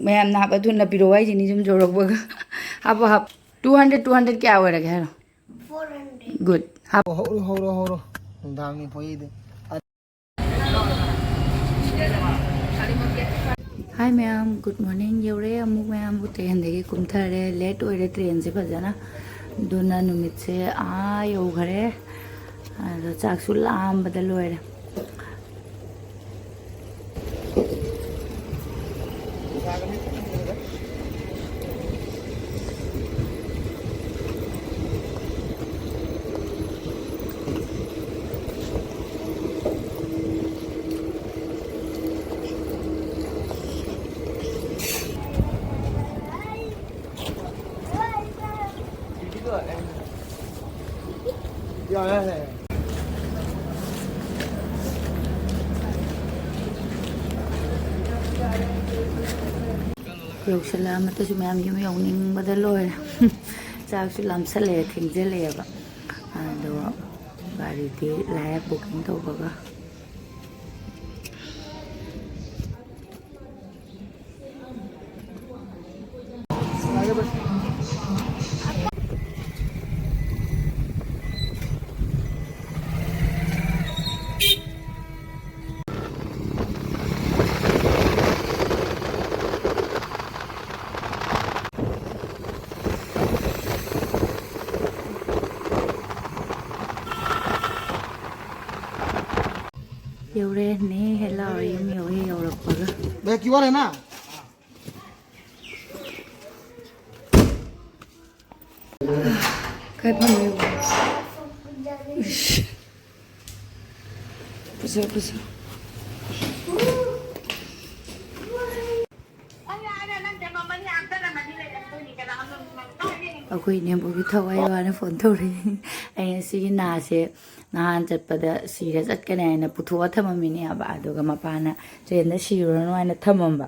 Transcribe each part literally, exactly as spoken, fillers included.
ꯃꯌꯥꯝꯅ ꯍꯥꯞ ꯑꯗꯨꯅ ꯄꯤꯔꯛꯑꯣ ꯍꯥꯏꯁꯤꯅꯤ ꯁꯨꯝ ꯌꯧꯔꯛꯄꯒ꯫ ꯍꯥꯞꯄꯣ, half. Two hundred, two hundred ꯀꯌꯥ ꯑꯣꯏꯔꯒꯦ ꯍꯥꯏꯔꯣ? Four hundred. Good. ꯍꯥꯞ꯫ ꯍꯧꯔꯣ, ꯍꯧꯔꯣ, ꯍꯧꯔꯣ꯫ ꯅꯨꯡꯗꯥꯡꯅꯤ ꯐꯣꯏꯗꯦ꯫ Hi ꯃꯌꯥꯝ, good morning꯫ ꯌꯧꯔꯦ ꯑꯃꯨꯛ ꯃꯌꯥꯝꯕꯨ trainꯗꯒꯤ ꯀꯨꯝꯊꯔꯦ꯫ Late ꯑꯣꯏꯔꯦ trainꯁꯦ ꯐꯖꯅ, ꯑꯗꯨꯅ ꯅꯨꯃꯤꯠꯁꯦ ꯑꯥ ꯌꯧꯈꯔꯦ꯫ ꯑꯗꯣ ꯆꯥꯛꯁꯨ ꯂꯥꯝꯕꯗ ꯂꯣꯏꯔꯦ꯫ ꯌꯧꯁꯜꯂꯛꯑ ꯃꯇꯨꯡꯁꯨ ꯃꯌꯥꯝ ꯌꯨꯝ ꯌꯧꯅꯤꯡꯕꯗ ꯂꯣꯏꯔꯦ꯫ ꯆꯥꯛꯁꯨ ꯂꯥꯝꯁꯜꯂꯛꯑꯦ, ꯊꯦꯡꯖꯜꯂꯛꯑꯦꯕ꯫ ꯑꯗꯣ ꯒꯥꯔꯤꯗꯤ ꯂꯥꯛꯑꯦ booking ꯇꯧꯕꯒ꯫ ꯌꯧꯔꯦ ꯅꯦ ꯍꯦꯂꯥ ꯍꯣꯏ ꯌꯨꯝ ꯌꯧꯔꯦ꯫ ꯌꯧꯔꯛꯄꯒ ꯕꯦꯛꯀꯤ ꯋꯥꯔꯦꯅ꯫ ꯀꯥꯏ ꯐꯝꯃꯤ? ꯏꯁ꯫ ꯄꯨꯁꯤꯜꯂꯣ, ꯄꯨꯁꯤꯜꯂꯣ꯫ ꯑꯩꯈꯣꯏ ꯏꯅꯦꯝꯕꯣꯛꯀꯤ ꯊꯋꯥꯏ ꯋꯥꯅ phone ꯇꯧꯔꯛꯏ꯫ ꯑꯩꯅ ꯁꯤꯒꯤ ꯅꯥꯁꯦ ꯅꯍꯥꯟ ꯆꯠꯄꯗ ꯁꯤꯔ ꯆꯠꯀꯅꯤ ꯍꯥꯏꯅ ꯄꯨꯊꯣꯛꯑ ꯊꯝꯃꯝꯃꯤꯅꯦ ꯍꯥꯏꯕ꯫ ꯑꯗꯨꯒ ꯃꯄꯥꯅ trainꯗ ꯁꯤꯔꯨꯔꯅꯨ ꯍꯥꯏꯅ ꯊꯝꯃꯝꯕ꯫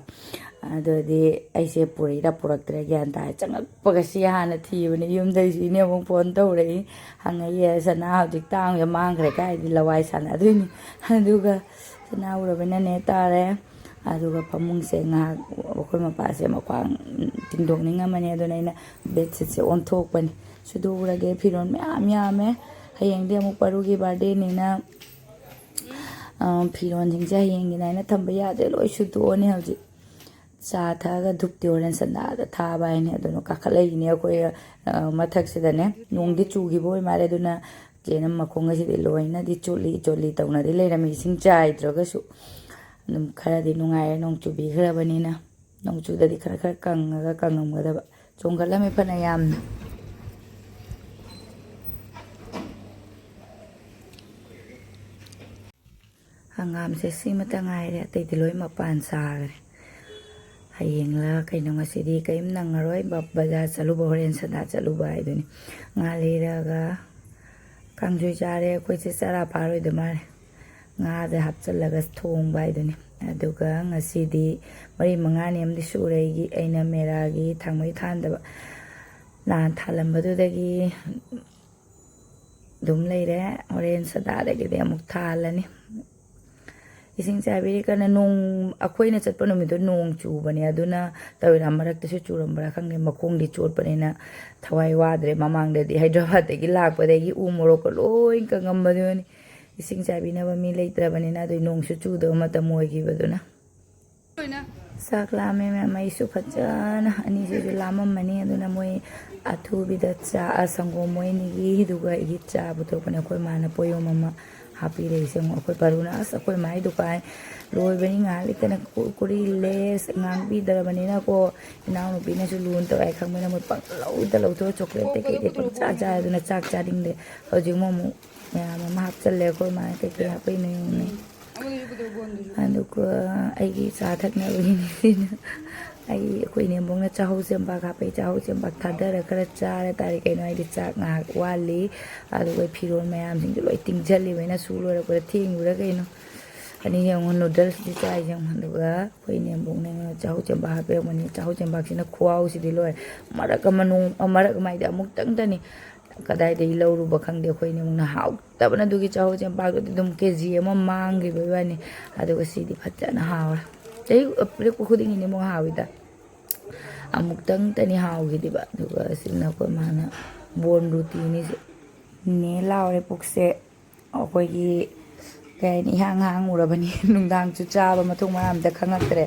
ꯑꯗꯨꯗꯤ ꯑꯩꯁꯦ ꯄꯨꯔꯛꯏꯔꯥ ꯄꯨꯔꯛꯇ꯭ꯔꯦ ꯒ꯭ꯌꯥꯟ ꯇꯥꯔꯦ꯫ ꯆꯪꯉꯛꯄꯒ ꯁꯤ ꯍꯥꯟꯅ ꯊꯤꯕꯅꯦ꯫ ꯌꯨꯝꯗꯩꯁꯨ ꯏꯅꯦ ꯑꯃꯨꯛ phone ꯇꯧꯔꯛꯏ꯫ ꯍꯪꯉꯛꯏ, "ꯁꯅꯥ ꯍꯧꯖꯤꯛ ꯇꯥꯡꯉꯦ, ꯃꯥꯡꯈ꯭ꯔꯦ, ꯀꯥꯏꯗꯤ ꯂꯋꯥꯏ ꯁꯥꯟꯅꯗꯣꯏꯅꯤ?" ꯑꯗꯨꯒ ꯁꯅꯥ ꯎꯔꯕꯅꯤꯅꯅꯦ ꯇꯥꯔꯦ꯫ ꯑꯗꯨꯒ ꯐꯃꯨꯡꯁꯦ ꯉꯥꯏꯍꯥꯛ ꯋꯥꯈꯜ ꯑꯩꯈꯣꯏ ꯃꯄꯥꯁꯦ ꯃꯈ꯭ꯋꯥꯡ ꯇꯤꯡꯊꯣꯛꯅꯤꯡꯉꯝꯃꯅꯤ, ꯑꯗꯨꯅ ꯑꯩꯅ ꯕꯦꯠꯁꯤꯠꯁꯦ ꯑꯣꯟꯊꯣꯛꯄꯅꯤ꯫ ꯁꯨꯗꯣꯛꯎꯔꯒꯦ, ꯐꯤꯔꯣꯜ ꯃꯌꯥꯝ ꯌꯥꯝꯃꯦ꯫ ꯍꯌꯦꯡꯗꯤ ꯑꯃꯨꯛ ꯄꯔꯨꯒꯤ ꯕꯥꯔꯗꯦꯅꯤꯅ, ꯑ, ꯐꯤꯔꯣꯜꯁꯤꯡꯁꯦ ꯍꯌꯦꯡꯒꯤꯅ ꯍꯥꯏꯅ ꯊꯝꯕ ꯌꯥꯗ꯭ꯔꯦ, ꯂꯣꯏ ꯁꯨꯗꯣꯛꯑꯅꯤ ꯍꯧꯖꯤꯛ꯫ ꯆꯥ ꯊꯛꯑꯒ ꯙꯨꯞꯇꯤ ꯍꯣꯔꯦꯟ ꯁꯟꯗꯥꯗ ꯊꯥꯕ ꯍꯥꯏꯅꯤ꯫ ꯑꯗꯨꯅ ꯀꯥꯈꯠꯂꯛꯏꯅꯦ ꯑꯩꯈꯣꯏ, ꯑ, ꯃꯊꯛꯁꯤꯗꯅꯦ꯫ ꯅꯣꯡꯗꯤ ꯆꯨꯈꯤꯕ ꯑꯣꯏ ꯃꯥꯜꯂꯦ, ꯑꯗꯨꯅ ꯆꯦꯅ ꯃꯈꯣꯡ ꯑꯁꯤꯗꯤ ꯂꯣꯏꯅꯗꯤ ꯆꯣꯠꯂꯤ ꯆꯣꯠꯂꯤ ꯇꯧꯅꯗꯤ ꯂꯩꯔꯝꯃꯤ, ꯏꯁꯤꯡ ꯆꯥꯏꯗ꯭ꯔꯒꯁꯨ꯫ ꯑꯗꯨꯝ ꯈꯔꯗꯤ ꯅꯨꯡꯉꯥꯏꯔꯦ ꯅꯣꯡ ꯆꯨꯕꯤꯈ꯭ꯔꯕꯅꯤꯅ꯫ ꯅꯣꯡ ꯆꯨꯗꯗꯤ ꯈꯔ ꯈꯔ ꯀꯪꯉꯒ ꯀꯪꯉꯝꯒꯗꯕ꯫ ꯆꯣꯡꯈꯠꯂꯝꯃꯦ ꯐꯅ ꯌꯥꯝꯅ꯫ ꯍꯪꯒꯥꯝꯁꯦ ꯁꯤꯃꯇ ꯉꯥꯏꯔꯦ, ꯑꯇꯩꯗꯤ ꯂꯣꯏ ꯃꯄꯥꯟ ꯁꯥꯈ꯭ꯔꯦ꯫ ꯍꯌꯦꯡꯂ ꯀꯩꯅꯣ, ꯉꯁꯤꯗꯤ ꯀꯔꯤꯝ ꯅꯪꯉꯔꯣꯏ꯫ ꯕ-, ꯕꯖꯥꯔ ꯆꯠꯂꯨꯕ, ꯍꯣꯔꯦꯟ ꯁꯟꯗꯥ ꯆꯠꯂꯨꯕ ꯍꯥꯏꯗꯨꯅꯤ꯫ ꯉꯥ ꯂꯩꯔꯒ ꯀꯥꯡꯁꯣꯏ ꯆꯥꯔꯦ꯫ ꯑꯩꯈꯣꯏꯁꯦ ꯆꯔꯥ ꯐꯥꯔꯣꯏꯗ ꯃꯥꯜꯂꯦ꯫ ꯉꯥꯁꯦ ꯍꯥꯞꯆꯤꯜꯂꯒ ꯊꯣꯡꯕ ꯍꯥꯏꯗꯨꯅꯤ꯫ ꯑꯗꯨꯒ ꯉꯁꯤꯗꯤ ꯃꯔꯤ ꯃꯉꯥꯅꯤ ꯑꯃꯗꯤ ꯁꯨꯔꯦ ꯑꯩꯒꯤ, ꯑꯩꯅ ꯃꯦꯔꯥꯒꯤ ꯊꯥꯡꯃꯩ ꯊꯥꯟꯗꯕ꯫ ꯅꯍꯥꯟ ꯊꯥꯜꯂꯝꯕꯗꯨꯗꯒꯤ ꯑꯗꯨꯝ ꯂꯩꯔꯦ꯫ ꯍꯣꯔꯦꯟ ꯁꯗꯥꯗꯒꯤꯗꯤ ꯑꯃꯨꯛ ꯊꯥꯜꯂꯅꯤ꯫ ꯏꯁꯤꯡ ꯆꯥꯏꯕꯤꯔꯤ ꯀꯟꯅ꯫ ꯅꯣꯡ, ꯑꯩꯈꯣꯏꯅ ꯆꯠꯄ ꯅꯨꯃꯤꯠꯇꯣ ꯅꯣꯡ ꯆꯨꯕꯅꯦ, ꯑꯗꯨꯅ ꯇꯧꯔꯤꯔꯥ ꯃꯔꯛꯇꯁꯨ ꯆꯨꯔꯝꯕ꯭ꯔꯥ ꯈꯪꯗꯦ, ꯃꯈꯣꯡꯗꯤ ꯆꯣꯠꯄꯅꯤꯅ ꯊꯋꯥꯏ ꯋꯥꯗ꯭ꯔꯦ꯫ ꯃꯃꯥꯡꯗꯗꯤ ꯍꯥꯏꯗ꯭ꯔꯕꯥꯠꯇꯒꯤ ꯂꯥꯛꯄꯗꯒꯤ ꯎ ꯃꯣꯔꯣꯛꯀ ꯂꯣꯏ ꯀꯪꯉꯝꯕꯗꯨꯅꯤ꯫ ꯏꯁꯤꯡ ꯆꯥꯏꯕꯤꯅꯕ ꯃꯤ ꯂꯩꯇ꯭ꯔꯕꯅꯤꯅ, ꯑꯗꯨꯏ ꯅꯣꯡꯁꯨ ꯆꯨꯗꯕ ꯃꯇꯝ ꯑꯣꯏꯈꯤꯕꯗꯨꯅ꯫ ꯆꯥꯛ ꯂꯥꯝꯃꯦ ꯃꯌꯥꯝ, ꯑꯩꯁꯨ ꯐꯖꯅ꯫ ꯑꯅꯤꯁꯤꯁꯨ ꯂꯥꯝꯃꯝꯃꯅꯤ, ꯑꯗꯨꯅ ꯃꯣꯏ ꯑꯊꯨꯕꯤꯗ ꯆꯥ, ꯑ, ꯁꯪꯒꯣꯝ ꯃꯣꯏ ꯑꯅꯤꯒꯤ, ꯑꯗꯨꯒ ꯑꯩꯒꯤ ꯆꯥ ꯄꯨꯊꯣꯛꯄꯅꯦ꯫ ꯑꯩꯈꯣꯏ ꯃꯥꯅ ꯄꯣꯌꯣꯝ ꯑꯃ ꯍꯥꯞꯄꯤꯔꯛꯏꯁꯦ꯫ ꯑꯃꯨꯛ ꯑꯩꯈꯣꯏ ꯄꯔꯨꯅ, ꯑꯁ, ꯑꯩꯈꯣꯏ ꯃꯥꯏ ꯗꯨꯀꯥꯟ ꯂꯣꯏꯕꯅꯤ, ꯉꯥꯏꯍꯥꯛ ꯂꯩꯇꯅ ꯀꯨ-, ꯀꯨꯔꯤ ꯂꯦꯁ ꯉꯥꯡꯕꯤꯗ꯭ꯔꯕꯅꯤꯅꯀꯣ, ꯏꯅꯥꯎꯅꯨꯄꯤꯅꯁꯨ ꯂꯨꯅ ꯇꯧꯔꯦ ꯈꯪꯕꯅꯤꯅ ꯃꯣꯏ ꯄꯪꯂꯧꯗ ꯂꯧꯊꯣꯛꯑ ꯆꯣꯀ꯭ꯂꯦꯠꯇ ꯀꯩꯀꯩ ꯄꯪꯆꯥ ꯆꯥꯏ, ꯑꯗꯨꯅ ꯆꯥꯛ ꯆꯥꯅꯤꯡꯗꯦ꯫ ꯍꯧꯖꯤꯛ ꯑꯃꯨꯛ ꯑꯃꯨꯛ ꯃꯌꯥꯝ ꯑꯃ ꯍꯥꯞꯆꯜꯂꯦ꯫ ꯑꯩꯈꯣꯏ ꯃꯥꯅ ꯀꯩꯀꯩ ꯍꯥꯞꯄꯛꯏꯅꯣ ꯌꯦꯡꯉꯨꯅꯦ꯫ ꯑꯗꯨꯒ ꯑꯩꯒꯤ ꯆꯥ ꯊꯛꯅꯕꯒꯤꯅꯤ ꯁꯤꯅ꯫ ꯑꯩ, ꯑꯩꯈꯣꯏ ꯏꯅꯦꯝꯕꯣꯛꯅ ꯆꯥꯍꯧ ꯆꯦꯡꯄꯥꯛ ꯍꯥꯞꯄꯛꯏ꯫ ꯆꯥꯍꯧ ꯆꯦꯡꯄꯥꯛ ꯊꯥꯗꯔ ꯈꯔ ꯆꯥꯔ ꯇꯥꯔꯦ ꯀꯩꯅꯣ, ꯍꯥꯏꯗꯤ ꯆꯥꯛ ꯉꯥꯏꯍꯥꯛ ꯋꯥꯠꯂꯤ꯫ ꯑꯗꯨꯒ ꯐꯤꯔꯣꯜ ꯃꯌꯥꯝꯁꯤꯡꯗꯣ ꯂꯣꯏ ꯇꯤꯡꯁꯤꯜꯂꯤꯕꯅꯤꯅ ꯁꯨ ꯂꯣꯏꯔꯛꯄꯗ ꯊꯦꯡꯉꯨꯔꯦ ꯀꯩꯅꯣ꯫ ꯑꯅꯤ ꯌꯦꯡꯉꯣ, ꯅꯨꯗꯜꯁꯇꯤ ꯆꯥꯏ ꯌꯦꯡꯉꯣ꯫ ꯑꯗꯨꯒ ꯑꯩꯈꯣꯏ ꯏꯅꯦꯝꯕꯣꯛꯅ ꯑꯩꯉꯣꯟꯗ ꯆꯥꯍꯧ ꯆꯦꯡꯄꯥꯛ ꯍꯥꯞꯄꯤꯔꯛꯄꯅꯤ꯫ ꯆꯥꯍꯧ ꯆꯦꯡꯄꯥꯛꯁꯤꯅ ꯈꯨꯍꯥꯎꯁꯤꯗꯤ ꯂꯣꯏꯔꯦ꯫ ꯃꯔꯛ ꯑꯃ ꯅꯣꯡ-, ꯃꯔꯛ ꯑꯃ ꯍꯥꯏꯗꯤ ꯑꯃꯨꯛꯇꯪꯗꯅꯤ꯫ ꯀꯗꯥꯏꯗꯒꯤ ꯂꯧꯔꯨꯕ ꯈꯪꯗꯦ꯫ ꯑꯩꯈꯣꯏ ꯏꯅꯦꯝꯕꯣꯛꯅ ꯍꯥꯎꯇꯕꯅ ꯑꯗꯨꯒꯤ ꯆꯥꯍꯧ ꯆꯦꯡꯄꯥꯛꯇꯨꯗꯤ ꯑꯗꯨꯝ ꯀꯦ ꯖꯤ ꯑꯃ ꯃꯥꯡꯈꯤꯕꯒꯤ ꯋꯥꯅꯤ꯫ ꯑꯗꯨꯒ ꯁꯤꯗꯤ ꯐꯖꯅ ꯍꯥꯎꯔꯦ꯫ ꯑꯌꯨꯛ ꯄꯤꯔꯛꯄ ꯈꯨꯗꯤꯡꯒꯤꯅꯤ ꯑꯃꯨꯛ ꯍꯥꯎꯋꯤꯗ꯫ ꯑꯃꯨꯛꯇꯪꯇꯅꯤ ꯍꯥꯎꯈꯤꯗꯦꯕ꯫ ꯑꯗꯨꯒ ꯁꯤꯅ ꯑꯩꯈꯣꯏ ꯃꯥꯅ ꯕꯣꯟ ꯔꯨꯇꯤꯅꯤ ꯁꯤ꯫ ꯅꯦ ꯂꯥꯎꯔꯦ ꯄꯨꯛꯁꯦ꯫ ꯑꯩꯈꯣꯏꯒꯤ ꯀꯩ ꯍꯥꯏꯅꯤ, ꯏꯍꯥꯡ ꯍꯥꯡꯉꯨꯔꯕꯅꯤ꯫ ꯅꯨꯡꯗꯥꯡꯁꯨ ꯆꯥꯕ ꯃꯊꯣꯡ ꯃꯔꯝ ꯑꯝꯇ ꯈꯪꯉꯛꯇ꯭ꯔꯦ꯫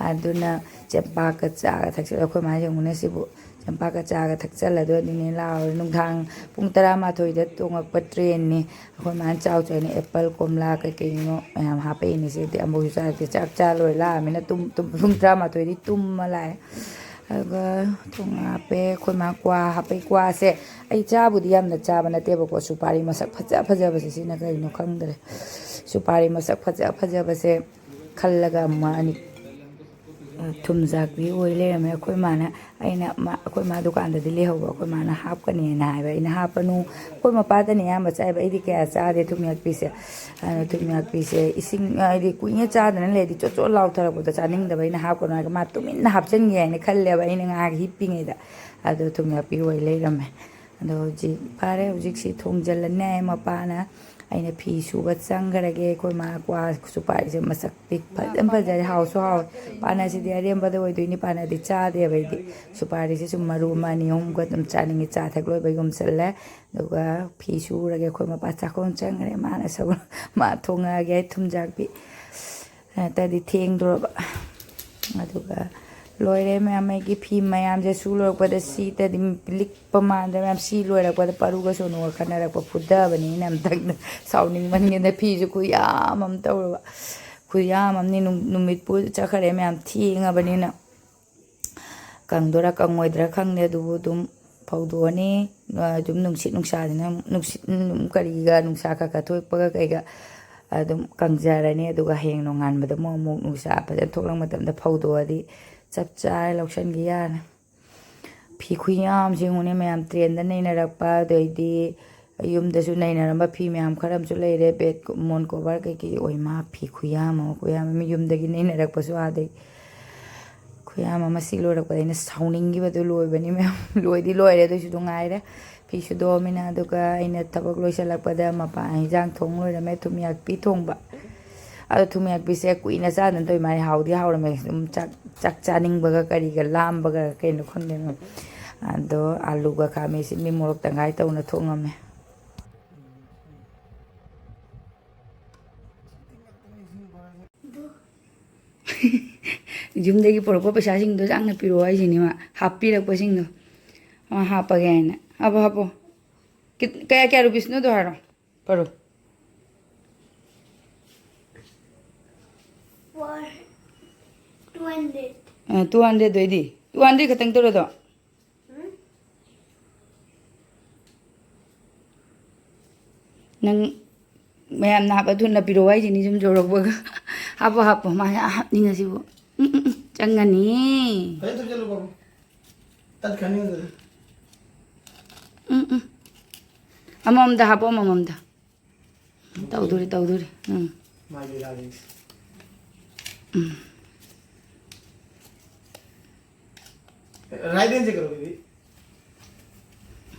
ꯑꯗꯨꯅ ꯆꯦꯡꯄꯥꯛꯀ ꯆꯥꯒ ꯊꯛꯆꯜꯂ꯫ ꯑꯩꯈꯣꯏ ꯃꯥ ꯌꯦꯡꯉꯨꯅꯦ ꯁꯤꯕꯨ, ꯆꯦꯡꯄꯥꯛꯀ ꯆꯥꯒ ꯊꯛꯆꯜꯂꯗꯣꯏꯅꯤꯅꯦ ꯂꯥꯎꯔꯦ꯫ ꯅꯨꯡꯗꯥꯡ ꯄꯨꯡ ꯇꯔꯥꯃꯥꯊꯣꯏꯗ ꯇꯣꯡꯉꯛꯄ ꯇ꯭ꯔꯦꯟꯅꯤ꯫ ꯑꯩꯈꯣꯏ ꯃꯥꯅ ꯆꯥꯎ ꯆꯥꯏꯅ ꯑꯦꯄꯜ, ꯀꯣꯝꯂꯥ, ꯀꯩ ꯀꯩꯅꯣ ꯃꯌꯥꯝ ꯍꯥꯞꯄꯛꯏꯅꯦ꯫ ꯁꯤꯗꯤ ꯑꯃꯨꯛꯁꯨ ꯆꯥꯔꯛꯇꯦ꯫ ꯆꯥꯛ ꯆꯥ ꯂꯣꯏꯔ ꯂꯥꯛꯑꯃꯤꯅ ꯇꯨꯝ, ꯇꯨꯝ, ꯄꯨꯡ ꯇꯔꯥꯃꯥꯊꯣꯏꯗꯤ ꯇꯨꯝꯃ ꯂꯥꯛꯑꯦ꯫ ꯑꯗꯨꯒ ꯊꯣꯡ ꯍꯥꯞꯄꯦ꯫ ꯑꯩꯈꯣꯏ ꯃꯥ ꯀ꯭ꯋꯥ ꯍꯥꯞꯄꯦ꯫ ꯀ꯭ꯋꯥꯁꯦ ꯑꯩ ꯆꯥꯕꯨꯗꯤ ꯌꯥꯝꯅ ꯆꯥꯕ ꯅꯠꯇꯦꯕꯀꯣ꯫ ꯁꯨꯄꯥꯔꯤ ꯃꯁꯛ ꯐꯖ ꯐꯖꯕꯁꯦ, ꯁꯤꯅ ꯀꯩꯅꯣ ꯈꯪꯗ꯭ꯔꯦ꯫ ꯁꯨꯄꯥꯔꯤ ꯃꯁꯛ ꯐꯖ ꯐꯖꯕꯁꯦ ꯈꯜꯂꯒ ꯑꯃ ꯑꯅꯤ ꯊꯨꯝꯖꯥꯛꯄꯤ ꯑꯣꯏ ꯂꯩꯔꯝꯃꯦ꯫ ꯑꯩꯈꯣꯏ ꯃꯥꯅ, ꯑꯩꯅ ꯃꯥ, ꯑꯩꯈꯣꯏ ꯃꯥ ꯗꯨꯀꯥꯟꯗꯗꯤ ꯂꯩꯍꯧꯕ꯫ ꯑꯩꯈꯣꯏ ꯃꯥꯅ ꯍꯥꯞꯀꯅꯦꯅ ꯍꯥꯏꯕ꯫ ꯑꯩꯅ ꯍꯥꯞꯄꯅꯨ꯫ ꯑꯩꯈꯣꯏ ꯃꯄꯥꯗꯅ ꯑꯌꯥꯝꯕ ꯆꯥꯏꯕ꯫ ꯑꯩꯗꯤ ꯀꯌꯥ ꯆꯥꯗꯦ ꯊꯨꯝꯌꯥꯛꯄꯤꯁꯦ꯫ ꯑꯗꯨꯅ ꯊꯨꯝꯌꯥꯛꯄꯤꯁꯦ ꯏꯁꯤꯡ, ꯍꯥꯏꯗꯤ ꯀꯨꯏꯅ ꯆꯥꯗꯅ ꯂꯩꯔꯗꯤ ꯆꯣꯠ ꯆꯣꯠ ꯂꯥꯎꯊꯔꯛꯄꯗꯣ ꯆꯥꯅꯤꯡꯗꯕ꯫ ꯑꯩꯅ ꯍꯥꯞꯀꯅꯨ ꯍꯥꯏꯔꯒ ꯃꯥ ꯇꯨꯃꯤꯟꯅ ꯍꯥꯞꯆꯤꯟꯒꯦ ꯍꯥꯏꯅ ꯈꯜꯂꯦꯕ ꯑꯩꯅ ꯉꯥꯏꯍꯥꯛ ꯍꯤꯞꯄꯤꯉꯩꯗ꯫ ꯑꯗꯣ ꯊꯨꯝꯌꯥꯛꯄꯤ ꯑꯣꯏ ꯂꯩꯔꯝꯃꯦ꯫ ꯑꯗꯣ ꯍꯧꯖꯤꯛ ꯐꯔꯦ꯫ ꯍꯧꯖꯤꯛꯁꯤ ꯊꯣꯡꯖꯤꯜꯂꯅꯤ꯫ ꯃꯄꯥꯅ ꯑꯩꯅ ꯐꯤ ꯁꯨꯕ ꯆꯪꯈ꯭ꯔꯒꯦ꯫ ꯑꯩꯈꯣꯏ ꯃꯥ ꯀ꯭ꯋꯥ ꯁꯨꯄꯥꯔꯤꯁꯦ ꯃꯁꯛꯇꯤ ꯐꯖꯅ ꯐꯖꯔꯦ, ꯍꯥꯎꯁꯨ ꯍꯥꯎꯋꯦ꯫ ꯄꯥꯅꯁꯤꯗꯤ ꯑꯔꯦꯝꯕꯗ ꯑꯣꯏꯗꯣꯏꯅꯤ꯫ ꯄꯥꯅꯗꯤ ꯆꯥꯗꯦꯕ ꯑꯩꯗꯤ꯫ ꯁꯨꯄꯥꯔꯤꯁꯦ ꯁꯨꯝ ꯃꯔꯨ ꯑꯃ ꯑꯅꯤ ꯑꯍꯨꯝꯒ ꯑꯗꯨꯝ ꯆꯥꯅꯤꯡꯉꯤ꯫ ꯆꯥ ꯊꯛ ꯂꯣꯏꯕ ꯌꯨꯝꯁꯤꯜꯂꯦ꯫ ꯑꯗꯨꯒ ꯐꯤ ꯁꯨꯔꯒꯦ꯫ ꯑꯩꯈꯣꯏ ꯃꯄꯥ ꯆꯥꯛꯈꯨꯝ ꯆꯪꯈ꯭ꯔꯦ꯫ ꯃꯥꯅ ꯁꯒꯣꯜ, ꯃꯥ ꯊꯣꯡꯉꯛꯑꯒꯦ ꯑꯩ ꯊꯨꯝꯖꯥꯛꯄꯤ꯫ ꯅꯠꯇ꯭ꯔꯗꯤ ꯊꯦꯡꯗ꯭ꯔꯣꯕ꯫ ꯑꯗꯨꯒ ꯂꯣꯏꯔꯦ ꯃꯌꯥꯝ꯫ ꯑꯩꯒꯤ ꯐꯤ ꯃꯌꯥꯝꯁꯦ ꯁꯨ ꯂꯣꯏꯔꯛꯄꯗ ꯁꯤꯗꯗꯤ ꯂꯤꯛꯄ ꯃꯥꯟꯗ꯭ꯔꯦ ꯃꯌꯥꯝ꯫ ꯁꯤ ꯂꯣꯏꯔꯛꯄꯗ ꯄꯥꯔꯨꯒ ꯁꯣꯅꯨꯒ ꯈꯠꯅꯔꯛꯄ, ꯐꯨꯗꯕꯅꯤ ꯑꯩꯅ ꯑꯝꯇꯪꯗ꯫ ꯁꯥꯎꯅꯤꯡꯃꯟꯒꯤꯗꯅ ꯐꯤꯁꯨ ꯈꯨꯌꯥꯝ ꯑꯃ ꯇꯧꯔꯕ꯫ ꯈꯨꯌꯥꯝ ꯑꯃꯅꯤ꯫ ꯅꯨꯃꯤꯠꯄꯨ ꯆꯠꯈ꯭ꯔꯦ ꯃꯌꯥꯝ, ꯊꯦꯡꯉꯕꯅꯤꯅ꯫ ꯀꯪꯗꯣꯏꯔꯥ ꯀꯪꯉꯣꯏꯗ꯭ꯔꯥ ꯈꯪꯗꯦ꯫ ꯑꯗꯨꯕꯨ ꯑꯗꯨꯝ ꯐꯧꯗꯣꯛꯑꯅꯤ꯫ ꯑꯗꯨꯝ ꯅꯨꯡꯁꯤꯠ ꯅꯨꯡꯁꯥꯁꯤꯅ, ꯅꯨꯡꯁꯤꯠ, ꯀꯔꯤꯒ, ꯅꯨꯡꯁꯥ ꯈꯔ ꯈꯔ ꯊꯣꯛꯄꯒ ꯀꯩꯒ ꯑꯗꯨꯝ ꯀꯪꯖꯔꯅꯤ꯫ ꯑꯗꯨꯒ ꯍꯌꯦꯡ ꯅꯣꯡꯉꯥꯟꯕꯗ ꯑꯃꯨꯛ, ꯑꯃꯨꯛ ꯅꯨꯡꯁꯥ ꯐꯖꯅ ꯊꯣꯛꯂꯛ ꯃꯇꯝꯗ ꯐꯧꯗꯣꯛꯑꯗꯤ ꯆꯞ ꯆꯥꯔꯦ, ꯂꯧꯁꯟꯈꯤ ꯌꯥꯔꯦ꯫ ꯐꯤ ꯈꯨꯌꯥꯝꯁꯦ ꯌꯦꯡꯉꯨꯅꯦ ꯃꯌꯥꯝ꯫ ꯇ꯭ꯔꯦꯟꯗ ꯅꯩꯅꯔꯛꯄ, ꯑꯗꯩꯗꯤ ꯌꯨꯝꯗꯁꯨ ꯅꯩꯅꯔꯝꯕ ꯐꯤ ꯃꯌꯥꯝ ꯈꯔ ꯑꯃꯁꯨ ꯂꯩꯔꯦ꯫ ꯕꯦꯗ ꯃꯣꯟ ꯀꯣꯚꯔ ꯀꯩꯀꯩ ꯑꯣꯏ ꯃꯥ꯫ ꯐꯤ ꯈꯨꯌꯥꯝ ꯑꯃ, ꯈꯨꯌꯥꯝ ꯑꯃ꯫ ꯌꯨꯝꯗꯒꯤ ꯅꯩꯅꯔꯛꯄꯁꯨ ꯑꯥꯗꯩ ꯈꯨꯌꯥꯝ ꯑꯃ꯫ ꯁꯤ ꯂꯣꯏꯔꯛꯄꯗ ꯑꯩꯅ ꯁꯥꯎꯅꯤꯡꯈꯤꯕꯗꯨ ꯂꯣꯏꯕꯅꯤ ꯃꯌꯥꯝ꯫ ꯂꯣꯏꯗꯤ ꯂꯣꯏꯔꯦ, ꯑꯗꯨꯏꯁꯨ ꯅꯨꯡꯉꯥꯏꯔꯦ꯫ ꯐꯤ ꯁꯨꯗꯣꯛꯑꯃꯤꯅ꯫ ꯑꯗꯨꯒ ꯑꯩꯅ ꯊꯕꯛ ꯂꯣꯏꯁꯤꯜꯂꯛꯄꯗ ꯃꯄꯥꯟ ꯍꯤꯟꯖꯥꯡ ꯊꯣꯡ ꯂꯣꯏꯔꯝꯃꯦ꯫ ꯊꯨꯝꯌꯥꯛꯄꯤ ꯊꯣꯡꯕ꯫ ꯑꯗꯣ ꯊꯨꯝꯌꯥꯛꯄꯤꯁꯦ ꯀꯨꯏꯅ ꯆꯥꯗꯅ ꯇꯧꯏ ꯃꯥꯅꯦ, ꯍꯥꯎꯗꯤ ꯍꯥꯎꯔꯝꯃꯦ꯫ ꯑꯗꯨꯝ ꯆꯥꯛ, ꯆꯥꯛ ꯆꯥꯅꯤꯡꯕꯒ ꯀꯔꯤꯒ ꯂꯥꯝꯕꯒ ꯀꯩꯅꯣ ꯈꯪꯗꯦ꯫ ꯑꯗꯣ ꯑꯂꯨꯒ ꯈꯥꯃꯦꯟ ꯑꯁꯤꯟꯕꯤ ꯃꯣꯔꯣꯛ ꯇꯪꯈꯥꯏ ꯇꯧꯅ ꯊꯣꯡꯉꯝꯃꯦ꯫ ꯌꯨꯝꯗꯒꯤ ꯄꯨꯔꯛꯄ ꯄꯩꯁꯥꯁꯤꯡꯗꯣ ꯆꯥꯡꯅ ꯄꯤꯔꯛꯑꯣ ꯍꯥꯏꯁꯤꯅꯤ ꯃꯥ, ꯍꯥꯞꯄꯤꯔꯛꯄꯁꯤꯡꯗꯣ꯫ ꯃꯥ ꯍꯥꯞꯄꯒꯦ ꯍꯥꯏꯅ꯫ ꯍꯥꯞꯄꯣ, ꯍꯥꯞꯄꯣ꯫ ꯀꯤꯠ-, ꯀꯌꯥ, ꯀꯌꯥ ꯔꯨꯄꯤꯁꯅꯣꯗꯣ ꯍꯥꯏꯔꯣ꯫ ꯄꯔꯣ꯫ For two hundred. ꯑ, two hundred ꯑꯣꯏꯗꯤ? Two hundred ꯈꯛꯇꯪ ꯇꯧꯔꯗꯣ? ꯎꯝ? ꯅꯪ ꯃꯌꯥꯝꯅ ꯍꯥꯞꯄ ꯊꯨꯅ ꯄꯤꯔꯛꯑꯣ ꯍꯥꯏꯁꯤꯅꯤ, ꯁꯨꯝ ꯌꯧꯔꯛꯄꯒ꯫ ꯍꯥꯞꯄꯣ, ꯍꯥꯞꯄꯣ, ꯃꯥ ꯌꯥꯝ ꯍꯥꯞꯅꯤꯡꯉꯁꯤꯕꯨ꯫ ꯎꯝ, ꯎꯝ, ꯎꯝ, ꯆꯪꯒꯅꯤ꯫ ꯐꯖꯅ ꯊꯨꯞꯆꯜꯂꯨ, ꯕꯥꯕꯨ꯫ ꯇꯠꯈ꯭ꯔꯅꯤ ꯑꯗꯨꯗꯤ꯫ ꯎꯝ, ꯎꯝ꯫ ꯑꯃꯃꯝꯗ ꯍꯥꯞꯄꯣ, ꯑꯃꯃꯝꯗ꯫ ꯇꯧꯗꯣꯔꯤ, ꯇꯧꯗꯣꯔꯤ꯫ ꯎꯝ꯫ ꯃꯥꯒꯤ ꯂꯤꯂꯥꯁꯤꯡꯁꯦ꯫ ꯎꯝ꯫ Right hand से करो, baby।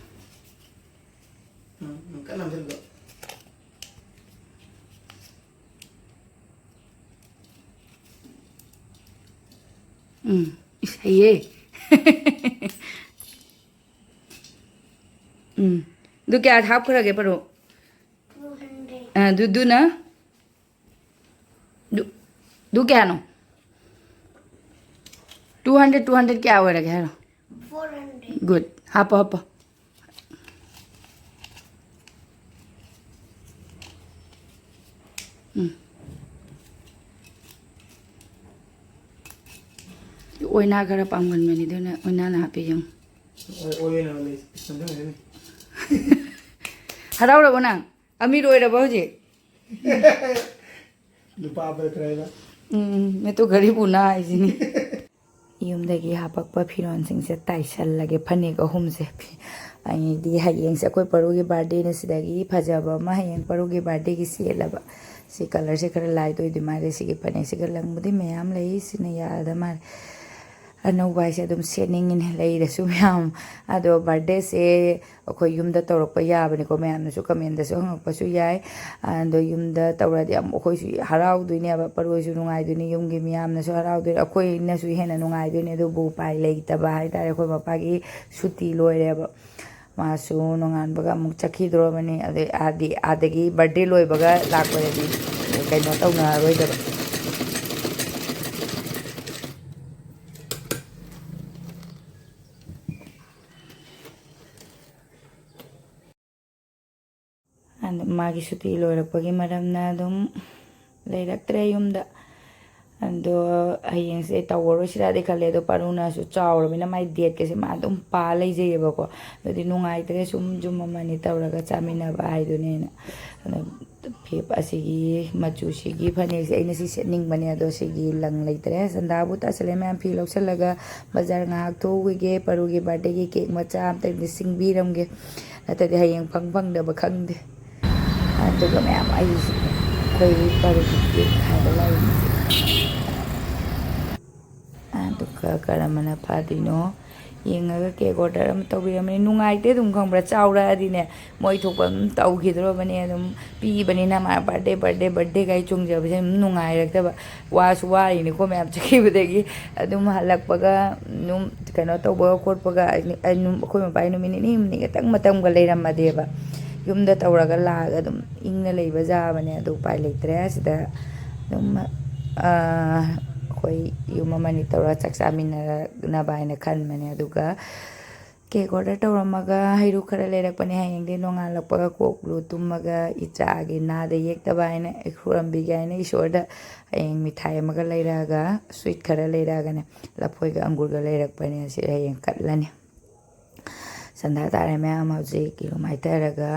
ꯎꯝ, ꯎꯝ, ꯀꯟꯅ ꯅꯝꯁꯤꯜꯂꯣ꯫ ꯎꯝ꯫ ꯏꯁ, ꯍꯩꯌꯦ꯫ ꯎꯝ꯫ ꯑꯗꯨ ꯀꯌꯥ ꯍꯥꯞꯈ꯭ꯔꯒꯦ, ꯄꯔꯣ? Two hundred. ꯑ, ꯑꯗꯨ, ꯑꯗꯨꯅ? ꯑꯗꯨ, ꯑꯗꯨ ꯀꯌꯥꯅꯣ? Two hundred, two hundred ꯀꯌꯥ ꯑꯣꯏꯔꯒꯦ ꯍꯥꯏꯔꯣ? Four hundred. Good. ꯍꯥꯞꯄꯣ, ꯍꯥꯞꯄꯣ꯫ ꯎꯝ꯫ ꯑꯣꯏꯅꯥ ꯈꯔ ꯄꯥꯝꯒꯟꯕꯅꯤ, ꯑꯗꯨꯅ ꯑꯣꯏꯅꯥꯅ ꯍꯥꯞꯄꯤ ꯌꯦꯡꯉꯨ꯫ ꯑꯣꯏ-, ꯑꯣꯏꯅꯥ ꯂꯩ꯫ ꯍꯔꯥꯎꯔꯕꯣ ꯅꯪ? ꯑꯃꯤꯔ ꯑꯣꯏꯔꯕꯣ ꯍꯧꯖꯤꯛ? ꯅꯨꯄꯥ ꯄꯣꯛꯈ꯭ꯔꯦꯅ꯫ ꯎꯝ, ꯃꯤꯠꯇꯨ ꯘꯔꯤ ꯄꯨꯅ ꯍꯥꯏꯁꯤꯅꯤ꯫ ꯌꯨꯝꯗꯒꯤ ꯍꯥꯄꯛꯄ ꯐꯤꯔꯣꯟꯁꯤꯡꯁꯦ ꯇꯥꯏꯁꯜꯂꯒꯦ, ꯐꯅꯦꯛ ꯑꯍꯨꯝꯁꯦ꯫ ꯑꯩꯗꯤ ꯍꯌꯦꯡꯁꯦ ꯑꯩꯈꯣꯏ ꯄꯔꯨꯒꯤ birthdayꯅ, ꯁꯤꯗꯒꯤ ꯐꯖꯕ ꯑꯃ ꯍꯌꯦꯡ ꯄꯔꯨꯒꯤ birthdayꯒꯤ ꯁꯦꯠꯂꯕ꯫ ꯁꯤ colourꯁꯦ ꯈꯔ light ꯑꯣꯏꯗꯣꯏ ꯃꯥꯜꯂꯦ꯫ ꯁꯤꯒꯤ ꯐꯅꯦꯛꯁꯤꯒ ꯂꯪꯕꯨꯗꯤ ꯃꯌꯥꯝ ꯂꯩ, ꯁꯤꯅ ꯌꯥꯔꯗ ꯃꯥꯜꯂꯦ꯫ ꯑꯅꯧꯕ ꯍꯥꯏꯁꯦ ꯑꯗꯨꯝ ꯁꯦꯠꯅꯤꯡꯉꯤꯅꯦ, ꯂꯩꯔꯁꯨ ꯃꯌꯥꯝ꯫ ꯑꯗꯣ ꯕꯥꯔꯗꯦꯁꯦ ꯑꯩꯈꯣꯏ ꯌꯨꯝꯗ ꯇꯧꯔꯛꯄ ꯌꯥꯕꯅꯤꯀꯣ, ꯃꯌꯥꯝꯅꯁꯨ ꯀꯃꯦꯟꯗꯁꯨ ꯍꯪꯉꯛꯄꯁꯨ ꯌꯥꯏ꯫ ꯑꯗꯣ ꯌꯨꯝꯗ ꯇꯧꯔꯗꯤ ꯌꯥꯝ ꯑꯩꯈꯣꯏꯁꯨ ꯍꯔꯥꯎꯗꯣꯏꯅꯦꯕ, ꯄꯔꯣꯏꯁꯨ ꯅꯨꯡꯉꯥꯏꯗꯣꯏꯅꯤ, ꯌꯨꯝꯒꯤ ꯃꯤꯌꯥꯝꯅꯁꯨ ꯍꯔꯥꯎꯗꯣꯏꯅꯤ, ꯑꯩꯈꯣꯏꯅꯁꯨ ꯍꯦꯟꯅ ꯅꯨꯡꯉꯥꯏꯗꯣꯏꯅꯤ꯫ ꯑꯗꯨꯕꯨ ꯎꯄꯥꯏ ꯂꯩꯇꯕ ꯍꯥꯏꯇꯥꯔꯦ, ꯑꯩꯈꯣꯏ ꯃꯄꯥꯒꯤ ꯁꯨꯇꯤ ꯂꯣꯏꯔꯦꯕ꯫ ꯃꯥꯁꯨ ꯅꯣꯡꯉꯥꯟꯕꯒ ꯑꯃꯨꯛ ꯆꯠꯈꯤꯗ꯭ꯔꯣꯕꯅꯤ꯫ ꯑꯗꯩ ꯑꯥꯗꯤ-, ꯑꯥꯗꯒꯤ ꯕꯥꯔꯗꯦ ꯂꯣꯏꯕꯒ ꯂꯥꯛꯄꯗꯗꯤ ꯀꯩꯅꯣ ꯇꯧꯅꯔꯔꯣꯏꯗꯕ꯫ ꯑꯗ ꯃꯥꯒꯤ ꯁꯨꯇꯤ ꯂꯣꯏꯔꯛꯄꯒꯤ ꯃꯔꯝꯅ ꯑꯗꯨꯝ ꯂꯩꯔꯛꯇ꯭ꯔꯦ ꯌꯨꯝꯗ꯫ ꯑꯗꯣ ꯍꯌꯦꯡꯁꯦ ꯇꯧꯔꯔꯣꯏꯁꯤꯔꯥꯗꯤ ꯈꯜꯂꯦ, ꯑꯗꯣ ꯄꯥꯔꯨꯅꯁꯨ ꯆꯥꯎꯔꯕꯅꯤꯅ ꯃꯥꯏ ꯗꯦꯠꯀꯁꯦ ꯃꯥ ꯑꯗꯨꯝ ꯄꯥ ꯂꯩꯖꯩꯌꯦꯕꯀꯣ꯫ ꯑꯗꯨꯗꯤ ꯅꯨꯡꯉꯥꯏꯇ꯭ꯔꯦ, ꯁꯨꯝ ꯌꯨꯝ ꯑꯃꯅꯤ ꯇꯧꯔꯒ ꯆꯥꯃꯤꯟꯅꯕ ꯍꯥꯏꯗꯨꯅꯦꯅ꯫ ꯑꯗꯣ ꯐꯤ ꯑꯁꯤꯒꯤ ꯃꯆꯨꯁꯤꯒꯤ ꯐꯅꯦꯛꯁꯦ ꯑꯩꯅ ꯁꯤ ꯁꯦꯠꯅꯤꯡꯕꯅꯦ, ꯑꯗꯣ ꯁꯤꯒꯤ ꯂꯪ ꯂꯩꯇ꯭ꯔꯦ꯫ ꯁꯟꯗꯥꯕꯨ ꯇꯥꯁꯜꯂꯦ ꯃꯌꯥꯝ, ꯐꯤ ꯂꯧꯁꯜꯂꯒ ꯕꯖꯥꯔ ꯉꯥꯏꯍꯥꯛ ꯊꯣꯛꯎꯈꯤꯒꯦ꯫ ꯄꯔꯨꯒꯤ ꯕꯥꯔꯗꯦꯒꯤ ꯀꯦꯛ ꯃꯆꯥ ꯑꯝꯇꯪꯗꯤ ꯁꯤꯡꯕꯤꯔꯝꯒꯦ, ꯅꯠꯇ꯭ꯔꯗꯤ ꯍꯌꯦꯡ ꯐꯪ ꯐꯪꯗꯕ ꯈꯪꯗꯦ꯫ ꯑꯗꯨꯒ ꯃꯌꯥꯝ ꯑꯩꯁꯤ ꯑꯩꯈꯣꯏ ꯄꯔꯨꯒꯤ ꯀꯦꯛ ꯍꯥꯏꯕ ꯂꯩꯔꯤꯁꯦ꯫ ꯑꯗꯨꯒ ꯀꯔꯝꯕꯅ ꯐꯗꯣꯏꯅꯣ ꯌꯦꯡꯉꯒ ꯀꯦꯛ ꯑꯣꯔꯗꯔ ꯑꯃ ꯇꯧꯕꯤꯔꯝꯕꯅꯤ꯫ ꯅꯨꯡꯉꯥꯏꯇꯦ ꯑꯗꯨꯝ, ꯈꯪꯕ꯭ꯔꯥ? ꯆꯥꯎꯔꯛꯑꯗꯤꯅꯦ, ꯃꯣꯏ ꯊꯣꯛꯄ ꯑꯗꯨꯝ ꯇꯧꯈꯤꯗ꯭ꯔꯣꯕꯅꯤ꯫ ꯑꯗꯨꯝ ꯄꯤꯕꯅꯤꯅ ꯃꯥ ꯕꯥꯔꯗꯦ, ꯕꯥꯔꯗꯦ, ꯕꯥꯔꯗꯦ ꯀꯥꯏ ꯆꯣꯡꯖꯕꯁꯦ ꯑꯗꯨꯝ ꯅꯨꯡꯉꯥꯏꯔꯛꯇꯕ꯫ ꯋꯥꯁꯨ ꯋꯥꯔꯤꯅꯤꯀꯣ ꯃꯌꯥꯝ ꯆꯠꯈꯤꯕꯗꯒꯤ꯫ ꯑꯗꯨꯝ ꯍꯜꯂꯛꯄꯒ ꯑꯗꯨꯝ ꯀꯩꯅꯣ ꯇꯧꯕꯒ ꯈꯣꯠꯄꯒ ꯑꯩ-, ꯑꯩ ꯅꯨꯝ-, ꯑꯩꯈꯣꯏ ꯃꯄꯥꯒꯤ ꯅꯨꯃꯤꯠ ꯅꯤꯅꯤ ꯍꯨꯝꯅꯤ ꯈꯛꯇꯪ ꯃꯇꯝꯒ ꯂꯩꯔꯝꯃꯗꯤꯕ, ꯌꯨꯝꯗ ꯇꯧꯔꯒ ꯂꯥꯛꯑꯒ ꯑꯗꯨꯝ ꯏꯪꯅ ꯂꯩꯕ ꯌꯥꯕꯅꯦ꯫ ꯑꯗꯨ ꯎꯄꯥꯏ ꯂꯩꯇ꯭ꯔꯦ꯫ ꯁꯤꯗ ꯑꯗꯨꯝ, ꯑ, ꯑꯩꯈꯣꯏ ꯌꯨꯝ ꯑꯃꯅꯤ ꯇꯧꯔꯒ ꯆꯥꯛ ꯆꯥꯃꯤꯟꯅꯅꯕ ꯍꯥꯏꯅ ꯈꯟꯕꯅꯦ꯫ ꯑꯗꯨꯒ ꯀꯦꯛ ꯑꯣꯔꯗꯔ ꯇꯧꯔꯝꯃꯒ ꯍꯩꯔꯨꯛ ꯈꯔ ꯂꯩꯔꯛꯄꯅꯦ꯫ ꯍꯌꯦꯡꯗꯤ ꯅꯣꯡꯉꯥꯜꯂꯛꯄꯒ ꯀꯣꯛꯂꯨ ꯇꯨꯝꯃꯒ ꯏꯆꯥꯒꯤ ꯅꯥꯗ ꯌꯦꯛꯇꯕ ꯍꯥꯏꯅ ꯈꯨꯔꯨꯝꯕꯤꯒꯦ ꯍꯥꯏꯅ ꯏꯁꯣꯔꯗ ꯍꯌꯦꯡ ꯃꯤꯊꯥꯏ ꯑꯃꯒ ꯂꯩꯔꯛꯑꯒ, ꯁ꯭ꯋꯤꯠ ꯈꯔ ꯂꯩꯔꯛꯑꯒꯅꯦ, ꯂꯐꯣꯏꯒ ꯑꯪꯒꯨꯔꯒ ꯂꯩꯔꯛꯄꯅꯦ꯫ ꯑꯁꯤ ꯍꯌꯦꯡ ꯀꯠꯂꯅꯤ꯫ ꯁꯟꯗꯥ ꯇꯥꯔꯦ ꯃꯌꯥꯝ, ꯍꯧꯖꯤꯛ ꯏꯔꯨ ꯃꯥꯏꯊꯔꯒ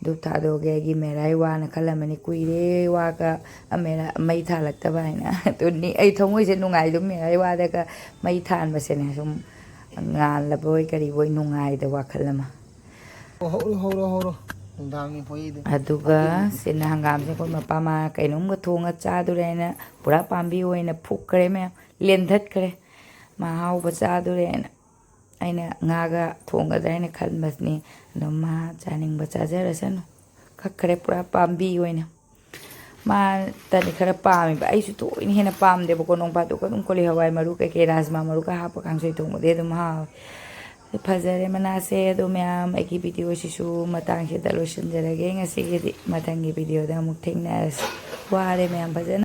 ꯙꯨꯞ ꯊꯥꯗꯣꯛꯑꯒꯦ꯫ ꯑꯩꯒꯤ ꯃꯦꯔꯥꯏ ꯋꯥꯅ ꯈꯜꯂꯝꯃꯅꯤ, ꯀꯨꯏꯔꯦ ꯋꯥꯒ ꯑꯃꯦꯔꯥ-, ꯃꯩ ꯊꯥꯜꯂꯛꯇꯕ ꯍꯥꯏꯅ꯫ ꯑꯗꯨꯅꯤ ꯑꯩ ꯊꯃꯣꯏꯁꯦ ꯅꯨꯡꯉꯥꯏꯗꯧ, ꯃꯦꯔꯥꯏ ꯋꯥꯗꯒ ꯃꯩ ꯊꯥꯟꯕꯁꯦꯅꯦ ꯁꯨꯝ ꯉꯥꯜꯂꯕꯣꯏ ꯀꯔꯤꯕꯣꯏ ꯅꯨꯡꯉꯥꯏꯗ ꯋꯥꯈꯜ ꯑꯃ꯫ ꯑꯣ, ꯍꯧꯔꯣ, ꯍꯧꯔꯣ, ꯍꯧꯔꯣ꯫ ꯅꯨꯡꯗꯥꯡꯅꯤ ꯄꯣꯛꯏꯗꯣ꯫ ꯑꯗꯨꯒ ꯁꯤꯅ ꯍꯪꯒꯥꯝꯁꯦ ꯑꯩꯈꯣꯏ ꯃꯄꯥ ꯃꯥ ꯀꯩꯅꯣꯝꯒ ꯊꯣꯡꯉ ꯆꯥꯗꯣꯔꯦ ꯍꯥꯏꯅ ꯄꯨꯔꯥ ꯄꯥꯝꯕꯤ ꯑꯣꯏꯅ ꯐꯨꯛꯈ꯭ꯔꯦ ꯃꯌꯥꯝ, ꯂꯦꯟꯊꯠꯈ꯭ꯔꯦ꯫ ꯃꯥ ꯑꯍꯥꯎꯕ ꯆꯥꯗꯣꯔꯦꯅ ꯑꯩꯅ ꯉꯥꯒ ꯊꯣꯡꯒꯗ꯭ꯔꯥ ꯍꯥꯏꯅ ꯈꯟꯕꯅꯤ꯫ ꯑꯗꯣ ꯃꯥ ꯆꯥꯅꯤꯡꯕ ꯆꯥꯖꯔꯁꯅꯨ, ꯀꯛꯈ꯭ꯔꯦ ꯄꯨꯔꯥ ꯄꯥꯝꯕꯤ ꯑꯣꯏꯅ꯫ ꯃꯥꯇꯅꯤ ꯈꯔ ꯄꯥꯝꯃꯦꯕ, ꯑꯩꯁꯨ ꯊꯣꯏꯅ ꯍꯦꯟꯅ ꯄꯥꯝꯗꯦꯕꯀꯣ꯫ ꯅꯣꯡ ꯐꯥꯗꯣꯛꯀ ꯑꯗꯨꯝ ꯀꯣꯂꯤ ꯍꯋꯥꯏ ꯃꯔꯨ ꯀꯩꯀꯩ ꯔꯥꯖꯃꯥ ꯃꯔꯨꯒ ꯍꯥꯞꯄ ꯀꯥꯡꯁꯣꯏ ꯊꯣꯡꯕꯗꯤ ꯑꯗꯨꯝ ꯍꯥꯎꯋꯦ꯫ ꯐꯖꯔꯦ ꯃꯅꯥꯁꯦ꯫ ꯑꯗꯣ ꯃꯌꯥꯝ, ꯑꯩꯒꯤ ꯚꯤꯗꯤꯑꯣꯁꯤꯁꯨ ꯃꯇꯥꯡꯁꯤꯗ ꯂꯣꯏꯁꯤꯟꯖꯔꯒꯦ ꯉꯁꯤꯒꯤꯗꯤ꯫ ꯃꯊꯪꯒꯤ ꯚꯤꯗꯤꯑꯣꯗ ꯑꯃꯨꯛ ꯊꯦꯡꯅꯔꯁꯤ꯫ ꯋꯥꯔꯦ ꯃꯌꯥꯝ, ꯐꯖꯅ